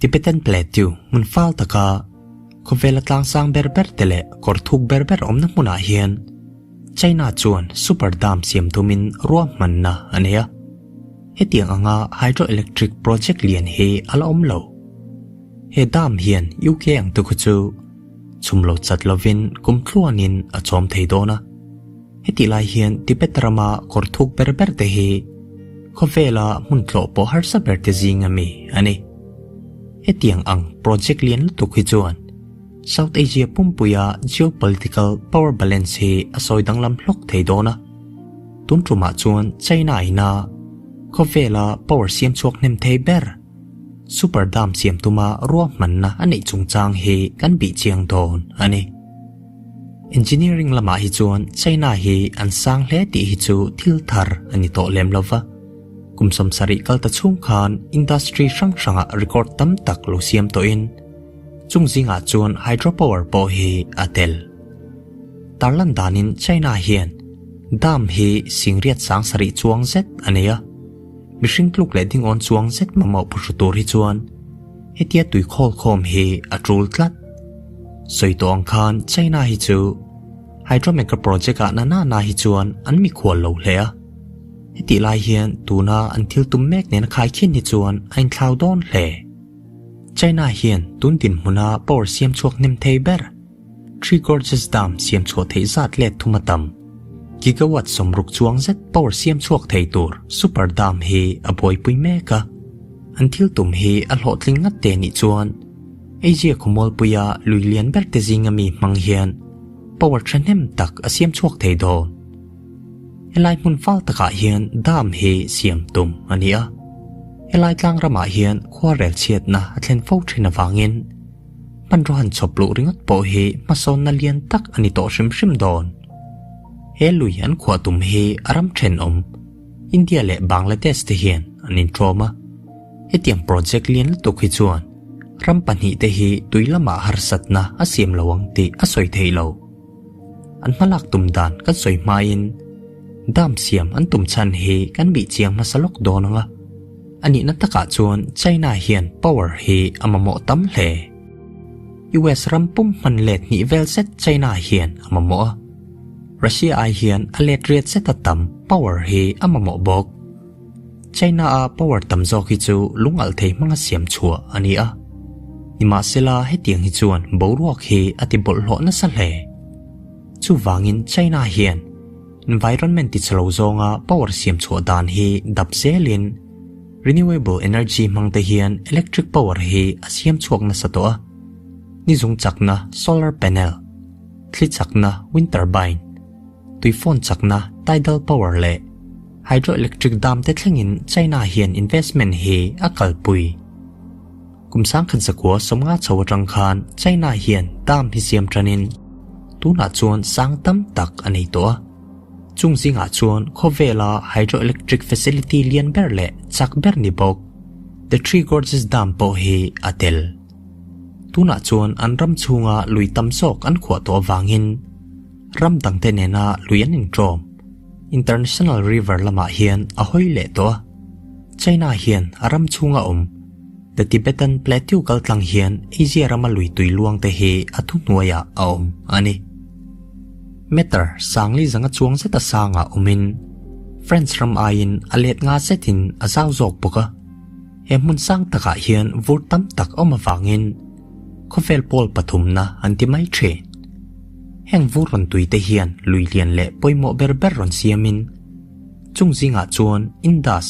Tibetan Plateau hmun fal taka khawvela tlangsang ber ber te leh kawr thuk ber ber awmna hmunah hian China chuan super dam siam tumin ruahmanna a nei a. Hetiang anga hydroelectric project lian hi a la awm lo. He dam hian UK ang te khu chu chhum lo chat lovin kum tluanin a chawm thei dawn a. Hetih lai hian Tibet rama kawr thuk ber ber te hi khawvela hmun tlawh pawh harsa ber te zing ami a ni. Hetiang ang project lian lutuk hi chuan South Asia pumpuia geopolitical power balance hi a sawi danglam hlawk thei dawn a. Tun tumah chuan China ina khawvela power siam chhuak hnem thei ber super dam siam tuma ruahmanna a neih chungchang hi kan bih chiang dawn a ni. Engineering lamah hi chuan China hi an sang hle tih hi chu thil thar a ni tawh lem lo va. Kum 70 kal ta chhung khan industry hrang hrangah record tam tak lo siam tawhin chung zingah chuan hydropower pawh hi a tel. Tarlan danin China hian dam hi singriat sang sarih chuang zet a nei a. Mihring tluk leh dingawn chuang zet mamawh phuhru tur hi chuan hetia tui khawl khawm hi a tul tlat. Sawi tawh ang khan China hi chu hydrometer project ah na na na hi chuan an mikhual lo hle a. Hetih lai hian tuna an thil tum mek nena khaikhin hi chuan a inthlau dawn hle. China hian tun dinhmuna power siam chhuak hnem thei ber Three Gorges Dam siam chhuah theih zat let thum a tam. Gigawatt 60 chuang zet power siam chhuak thei tur super dam hi a buaipui mek a. An thil tum hi a hlawhtling ngat te nih chuan Asia khawmualpuia lui lian ber te zinga mi hmang hian power thahnem tak a siam chhuak thei dawn. Helai hmun fal takah hian dam hi siam tum a ni a. Helai tlang ramah hian khuarel chhiatna a thlen fo thin avangin hmanraw han chhawp luh ringawt pawh hi hmasawnna lian tak a ni tawh hrim hrim dawn. He lui an khuah tum hi a ram thenawm India leh Bangladesh te hian an intawm a. Hetiang project lian lutuk hi chuan ram pahnih te hi tui lamah harsatna a siam lo ang tih a sawi theih lo. An hmalak tum dan kan sawi hmain dam siam an tum chhan hi kan bih chiang hmasa lawk dawn ang a. A nihna takah chuan China hian power hi a mamawh tam hle. US ram pum hman let hnih vel zet China hian a mamawh a. Russia ai hian a let riat zet a tam power hi a mamawh bawk. China a power tam zawk hi chu lungalh thei hmanga siam chhuah a ni a. Nimahsela hetiang hi chuan boruak hi a ti bawlhhlawh nasa hle. Chuvangin China hian environment ti chhelo zawnga power siam chhuah dan hi dap zelin renewable energy hmang te hian electric power hi a siam chhuak nasa tawh a. Ni zung chakna solar panel, thli chakna wind turbine, tui phone chakna tidal power leh hydroelectric dam te thlengin China hian investment hi a kalpui. Kum sangkhat zakua 50 chho atang khan China hian dam hi siam tanin tunah chuan sang tam tak a nei tawh a. Chung zingah chuan khawvela hydroelectric facility lian ber leh chak ber ni bawk The Three Gorges Dam pawh hi a tel. Tunah chuan an ram chhunga lui tam zawk an khuah tawh avangin ram dangte nena lui an intawm International River lamah hian a hawi leh tawh a. China hian a ram chhunga awm The Tibetan Plateau kaltlang hian Asia rama lui tui luang te hi a thuhnuaiah a awm a ni. Meter sangli zanga chuang zeta sangah awmin France ram aiin a let nga zetin a zau zawk bawk a. He hmun sang takah hian vur tam tak awm avangin khawvel pawl pathumna an ti mai thin. Heng vur rawn tui te hian lui lian leh pawimawh ber ber rawn siamin chung zingah chuan Indus,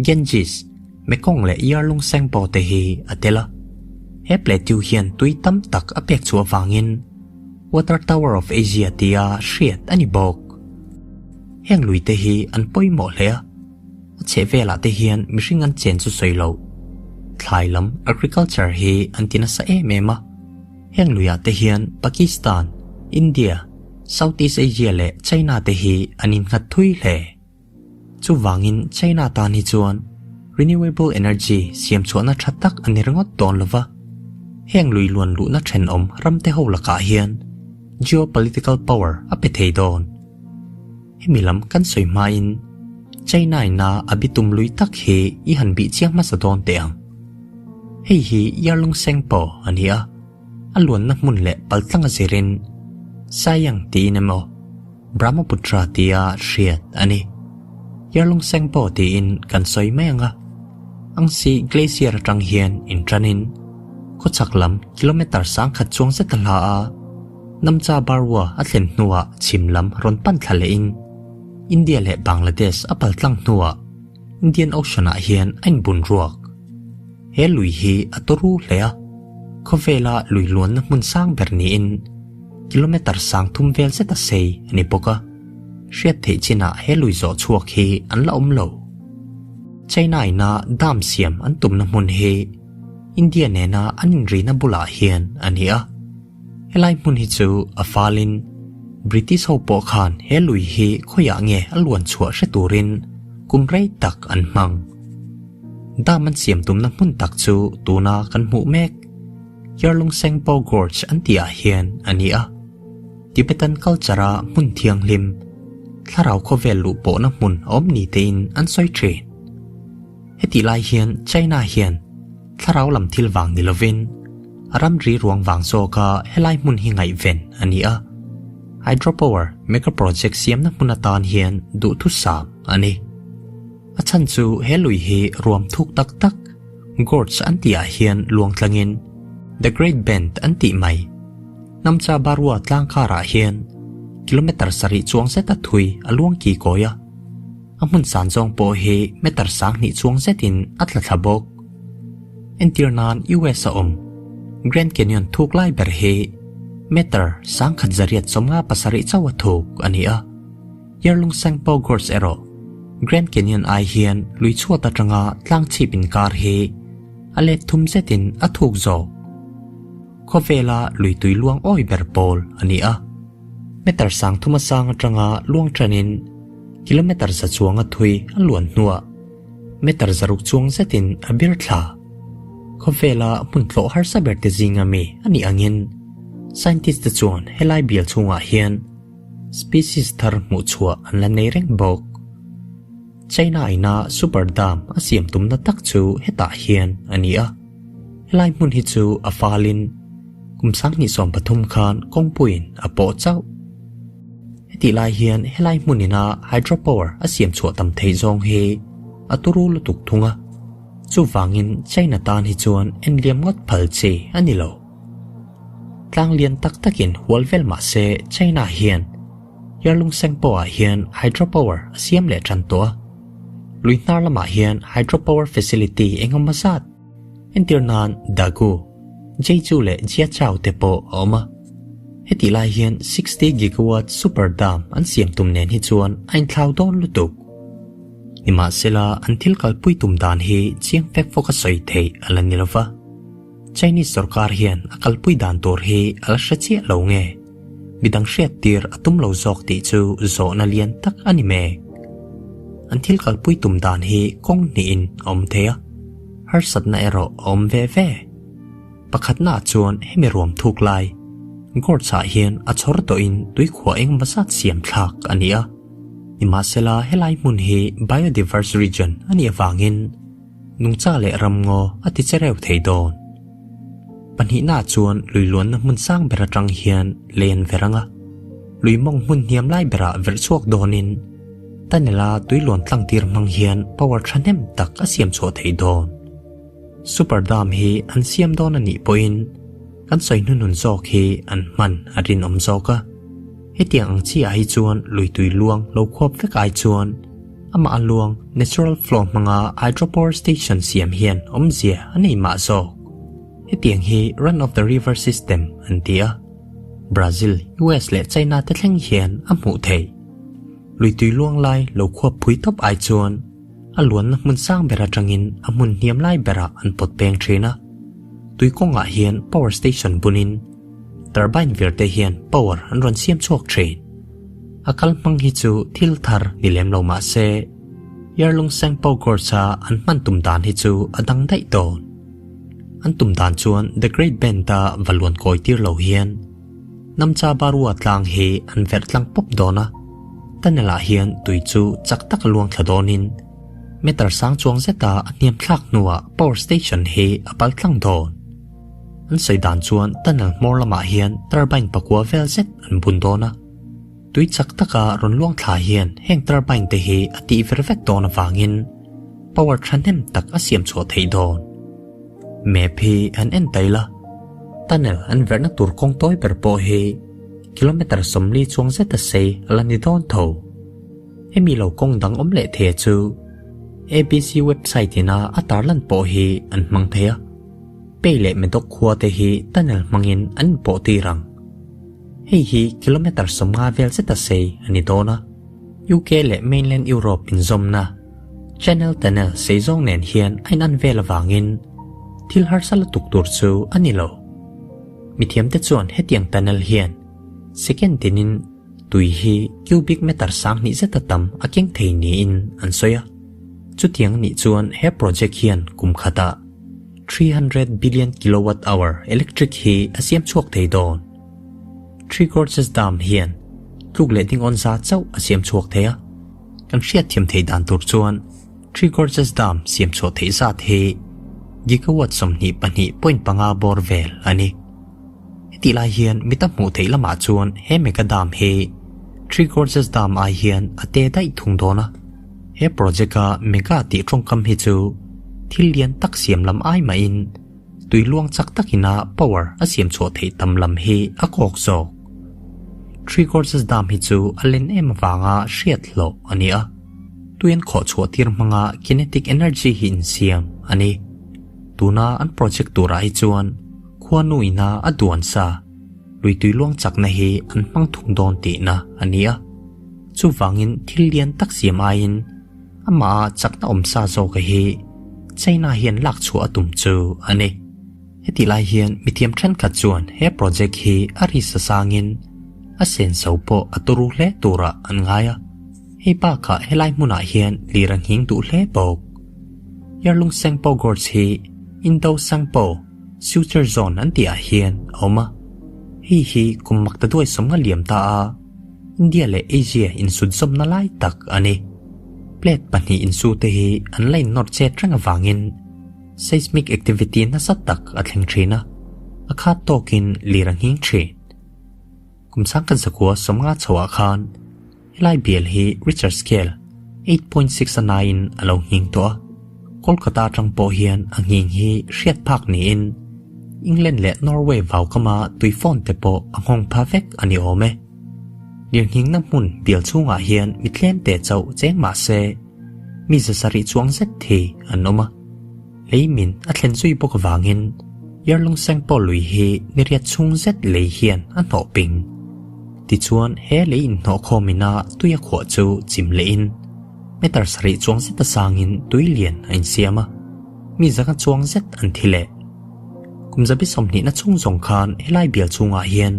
Ganges, Mekong leh Yarlung Tsangpo te hi a tel a. He plateau hian tui tam tak a pek chhuah avangin Water Tower of Asia tia hriat a ni bawk. Heng lui te hi an pawimawh hle a. A chheh velah te hian mihring an chen chu sawi lo. Thlai lam agriculture hi an ti nasa em em a. Heng luiah te hian Pakistan, India, Southeast Asia leh China te hi an innghat thui hle. Chuvangin China tan hi chuan renewable energy siam chhuahna tha tak a ni ringawt dawn lova. Heng lui luan luhna thenawm ram te ho lakah hian geopolitical power a pe thei dawn. Hemi lam kan sawi hmain China ina a bitum lui tak hi i han bih chiang hmasa dawn teh ang. Hei hi Yarlung Tsangpo a ni a, a luanna hmun leh paltlang a zirin Sayang tiin emaw Brahmaputra tia hriat a ni. Yarlung Tsangpo tiin kan sawi mai ang a, Angsi Glacier atang hian inṭanin khawchhak lam kilometre 1000 chuang zet a hla a, Namcha Barwa a thlen hnuah chhim lam rawn pan thla lehin India leh Bangladesh a paltlang hnuah Indian Ocean-ah hian a inbun ruak. He lui hi a tawru hle a, khawvela lui luanna hmun sang ber niin kilometre 3000 vel zet a sei a ni bawk a, hriat theih chinah he lui zawh chhuak hi an la awm lo. China ina dam siam an tumna hmun hi India nena an inrina bulah hian a ni a. Helai hmun hi chu a falin British ho pawh khan he lui hi khawiah nge a luan chhuah hre turin kum rei tak an hmang. Dam an siam tumna hmun tak chu tuna kan hmuh mek Yarlung Tsangpo Gorge an tihah hian a ni a. Tibetan culture-a hmun thianghlim, thlarau khawvel luh pawhna hmun a awm ni tein an sawi thin. Hetih lai hian China hian thlarau lam thil vang ni lovin a ramri ruang vang zawka helai hmun hi ngaihven a ni a, hydropower mega project siamna hmun atan hian duhthusam a ni. A chhan chu he lui hi ruam thuk tak tak, gorge an tihah hian luang tlangin The Great Bend an tih mai, Namcha Barua tlang karah hian kilometre sarih chuang zet a thui a luang ki kawi a. A hmun san zawng pawh hi meter 2000 chuang zetin a tla thla bawk. Entir nan US a awm Grand Canyon thuk lai ber hi meter 1157 chauh a thuk a ni a. Yarlung Tsangpo Gorge erawh Grand Canyon ai hian lui chhuat atanga tlang chhip inkar hi a let thum zetin a thuk zawk. Khawvela lui tui luang awi ber pawl a ni a. Meter 3000 a sang atanga luang tanin kilometre za chuang a thui a luan hnuah meter 600 chuang zetin a bir thla. Khawvela hmun tlawh harsa ber te zinga mi a nih angin scientist te chuan helai bial chhungah hian species thar hmuh chhuah an la nei reng bawk. China ina super dam a siam tumna tak chu hetah hian a ni a. Helai hmun hi chu a falin kum 2013 khan kawngpuiin a pawh chauh. Hetih lai hian helai hmun ina hydropower a siam chhuah tam thei zawng hi a turu lutuk thung a. Chuvangin China tan hi chuan en liam ngawt phal chi a ni lo. Tlang lian tak takin hual vel mah se China hian Yarlung Tsangpo ah hian hydropower a siam leh tan tawh a. Lui hnar lamah hian hydropower facility engemaw zat entir nan Dagu, Jeju leh Jiachao te pawh a awm a. Hetih lai hian 60 gigawatt super dam an siam tum nen hi chuan a inthlau dawn lutuk. Nimahsela an thil kalpui tum dan hi chiang fek fawk a sawi theih a la ni lova. Chinese sarkar hian a kalpui dan tur hi a la hre chiah lo nge? Midang hriat tir a tum lo zawk tih chu zawhna lian tak a ni mek. An thil kalpui tum dan hi kawng hnihin a awm thei a, harsatna erawh a awm ve ve. Pakhatna ah chuan hemi ruam thuk lai gorge ah hian a chhawr tawhin tuikhuah engemaw zat siam thlak a ni a. Nimahsela helai hmun hi biodiverse region a nih avangin nungcha leh ramngaw a ti che reuh thei dawn. Pahnihna ah chuan lui luanna hmun sang ber atang hian lei an ver ang a, lui mawng hmun hniam lai berah verh chhuak dawnin tunnel-a tui luan tlang tir hmang hian power thahnem tak a siam chhuah thei dawn. Super dam hi an siam dawn a nih pawhin kan sawi hnunhnun zawk hi an hman a rinawm zawk a. Hetiang ang chiah hi chuan lui tui luang lo khuap vek ai chuan amah a luang natural flow hmanga hydropower station siam hian awmzia a nei mah zawk. Hetiang hi run of the river system an ti a. Brazil, US leh China te thleng hian a hmuh theih. Lui tui luang lai lo khuap phui tawp ai chuan a luanna hmun sang ber atangin a hmun hniam lai berah an pawt peng thin a. Tui kawngah hian power station bunin turbine vir te hian power an rawn siam chhuak thin. A kal hmang hi chu thil thar ni lem lo mah se Yarlung Tsangpo Gorge a an hman tum dan hi chu a dang daih dawn. An tum dan chuan The Great Bend a va luan kawi tir lo hian Namcha Barua tlang hi an verh tlang pawp dawn a, tunnel ah hian tui chu chak tak a luang thla dawnin. Meter sang chuang zeta a hniam thlak hnuah power station hi a pal tlang dawn. An sawi dan chuan tunnel hmawr lamah hian turbine pakua vel zet an bun dawn a. Tui chak taka rawn luang thla hian heng turbine te hi a tih ver vek dawn avangin power thahnem tak a siam chhuah theih dawn. Map hi an en tail a, tunnel an verhna tur kawng tawi ber pawh hi kilometre 40 chuang zeta sei a la ni dawn tho. Hemi lo kawng dang awm leh thei chu ABC website ina a tarlan pawh hi an hmang thei a, Pei leh Medawk khua te hi tunnel hmangin an inpawh tir ang. Hei hi kilometre 50 vel zeta sei a ni dawn a, UK leh mainland Europe inzawmna Channel Tunnel sei zawng nen hian a inan vel avangin thil harsa lutuk tur chu a ni lo. Mithiamte chuan hetiang tunnel hian second tinin tui hi cubic meter 2000 zeta tam a keng thei niin an sawi a. Chutiang nih chuan he project hian kum khatah 300 billion kilowatt hour electric hi a siam chhuak thei dawn. Three Gorges Dam hian tluk leh ding awn za chauh a siam chhuak thei a. Kan hriat thiam thei dan tur chuan Three Gorges Dam siam chhuah theih zat hi gigawatt 22.5 bawr vel a ni. Hetih lai hian mi ta hmuh theih lamah chuan he mega dam hi Three Gorges Dam ai hian a te daih thung dawn a. He project a mega tih tawngkam hi chu thil lian tak siam lam ai mahin tui luang chak takina power a siam chhuah theih tam lam hi a kawk zawk. Three Gorges Dam hi chu a len em avanga hriat hlawh a ni a. Tui an khawh chhuah tir hmanga kinetic energy hi insiam a ni. Tuna an project turah hi chuan khuanu ina a duan sa lui tui luang chakna hi an hmang thung dawn tihna a ni a. Chuvangin thil lian tak siam aiin amah chakna awm sa zawk hi China hian lak chhuah a tum chu a ni. Heti lai hian mithiam thenkhat chuan he project hi a ri sa sangin a senso pawh a turu hle turah an ngai a. Hei bakah helai hmunah hian lir a nghing duh hle bawk. Yarlung Tsangpo Gorge hi Indo Tsangpo Suture Zone an tihah hian a awm a. Hei hi kum mak ta duai sawm nga liam ta a India leh Asia insut zawmna lai tak a ni. Plate pahnih insu te hi an la innawr chet reng avangin seismic activity nasa tak a thleng thin a, a khat tawkin lir a nghing thin. Kum sang kan sakua 50 chhoah khan helai bial hi Richter scale 8.6 a naiin a lo nghing tawh a. Kolkata atang pawh hian a nghing hi hriat phak niin England leh Norway vau kama tui phone te pawh a nghawng pha vek a ni awm e. Lirnghingna hmun bial chhungah hian mi tlem te chauh cheng mah se mi zasarih chuang zet thi an awm a. Lei min a thlen zui bawk avangin Yarlung Tsangpo lui hi ni riat chhung zet lei hian a hnawh ping. Tichuan he lei inhnawh khawmina tui a khuah chu chim lehin meter sarih chuang zet a sangin tui lian a insiam a, mi zanga chuang zet an thi leh. Kum zabi 20 na chhung zawng khan helai bial chhungah hian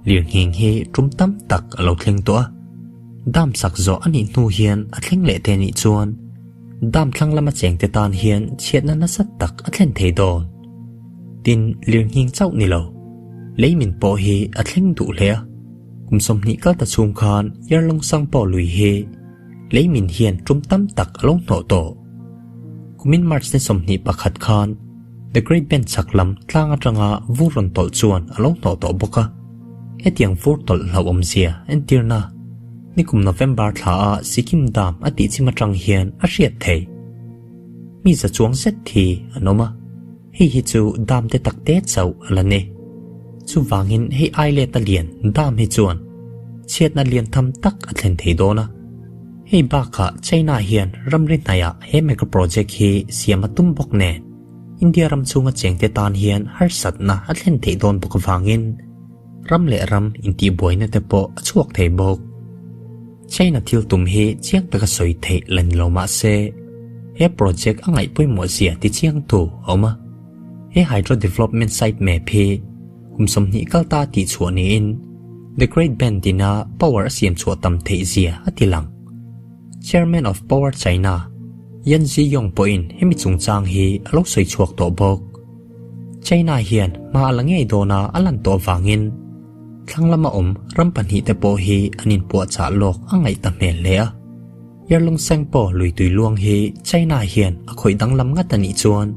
lirnghing hi tum tam tak a lo thleng tawh a. Dam sak zawh a nih hnu hian a thleng leh te nih chuan dam thlang lama cheng te tan hian chhiatna nasa tak a thlen thei dawn. Tin lirnghing chauh ni lo, lei min pawh hi a thleng duh hle a. Kum 20 kal ta chhung khan Yarlung Tsangpo lui hi lei min hian tum tam tak a lo hnawh tawh. Kumin March ni 21 khan The Great Bend chak lam tlang atanga vur rawn tawlh chuan a lo hnawh tawh bawk a. Hetiang vur tawlh hlauhawm zia entirna nikum November thla a Sikkim Dam a tih chim atang hian a hriat thei. Mi za chuang zet thi an awm a, hei hi chu dam te tak te chauh a la ni. Chuvangin hei ai let a lian dam hi chuan chhiatna lian tham tak a thlen thei dawn a. Hei bakah China hian ramri hnaiah he mega project hi siam a tum bawk nen India ram chhunga cheng te tan hian harsatna a thlen theih dawn bawk avangin ram leh ram intihbuaina te pawh a chhuak thei bawk. China thil tum hi chiang taka sawi theih la ni lo mah se he project a ngaih pawimawh zia ti chiang tu a awm a. He hydro development site map hi kum 20 kal ta tih chhuah niin The Great Bend ina power a siam chhuah tam theih zia a ti lang. Chairman of Power China Yan Ziyong pawhin hemi chungchang hi a lo sawi chhuak tawh bawk. China hian hma a la ngei dawna a lan tawh avangin thlang lama awm ram pahnih te pawh hi an inpuahchah lawk a ngaih ta hmel hle a. Yarlung Tsangpo lui tui luang hi China hian a khawih danglam ngat a nih chuan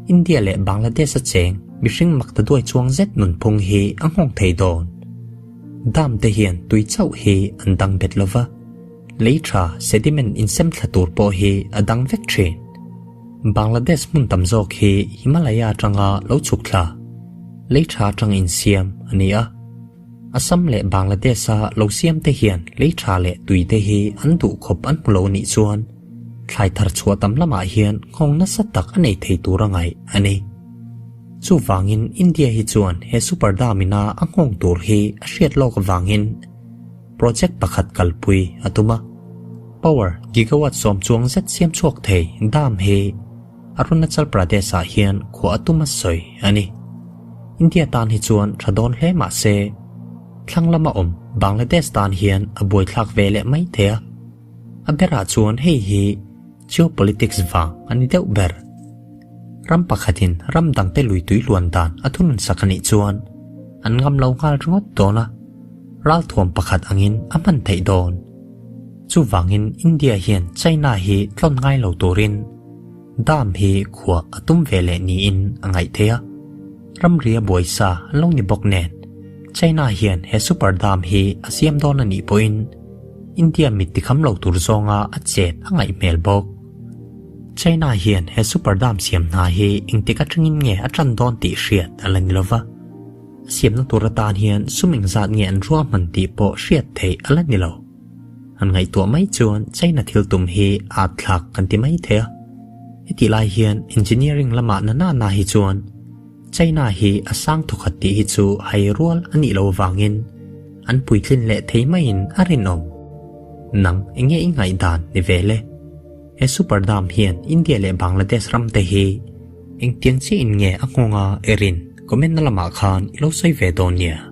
India leh Bangladesh a cheng mihring mak ta duai chuang zet nunphung hi a nghawng thei dawn. Dam te hian tui chauh hi an dang bet lova, lei tha sediment insem thla tur pawh hi a dang vek thin. Bangladesh hmun tam zawk hi Himalaya atanga lo chhuk thla, lei tha atang insiam a ni a. Assam leh Bangladesh-a lo siam te hian lei tha leh tui te hi an duh khawp an hmu lo nih chuan thlai thar chhuah tam lamah hian nghawng nasa tak a nei thei tur a ngaih a ni. Chuvangin India hi chuan he super dam ina a nghawng tur hi a hriat lawk avangin project pakhat kalpui a tum a. Power gigawatt sawm chuang zet siam chhuak thei dam hi Arunachal Pradesh-ah hian khua a tum a sawi a ni. India tan hi chuan tha dawn hle mah se, thlang lama awm Bangladesh tan hian a buaithlak ve leh mai thei a. A berah chuan hei hi geopolitics vang a ni deuh ber. Ram pakhatin ram dangte lui tui luan dan a thunun sak a nih chuan an ngam lo nghal ringawt dawn a, ralthuam pakhat angin a hman theih dawn. Chuvangin India hian China hi tlawn ngai lo turin dam hi khuah a tum ve leh niin a ngaih theih a. Ramria buaisa an lo ni bawk nen China hian he super dam hi a siam dawn a nih pawhin India mit tikham lo tur zawnga a chet a ngaih hmel bawk. China hian he super dam siam hna hi engtik atangin nge a tan dawn tih hriat a la ni lova. A siamna tur atan hian sum engzat nge an ruahman tih pawh hriat theih a la ni lo. An ngaihtuah mai chuan China thil tum hi at thlak kan ti mai thei a. Hetih lai hian engineering lamah na na na hi chuan China hi a sang thawkhat tih hi chu hai rual a nih lo avangin an puitlin leh thei maiin a rinawm. Nang enge i ngaihdan ni ve le? He super dam hian India leh Bangladesh ram te hi engtiang chiah in nge a nghawnga erin comment na lamah khan i lo sawi ve dawn nia.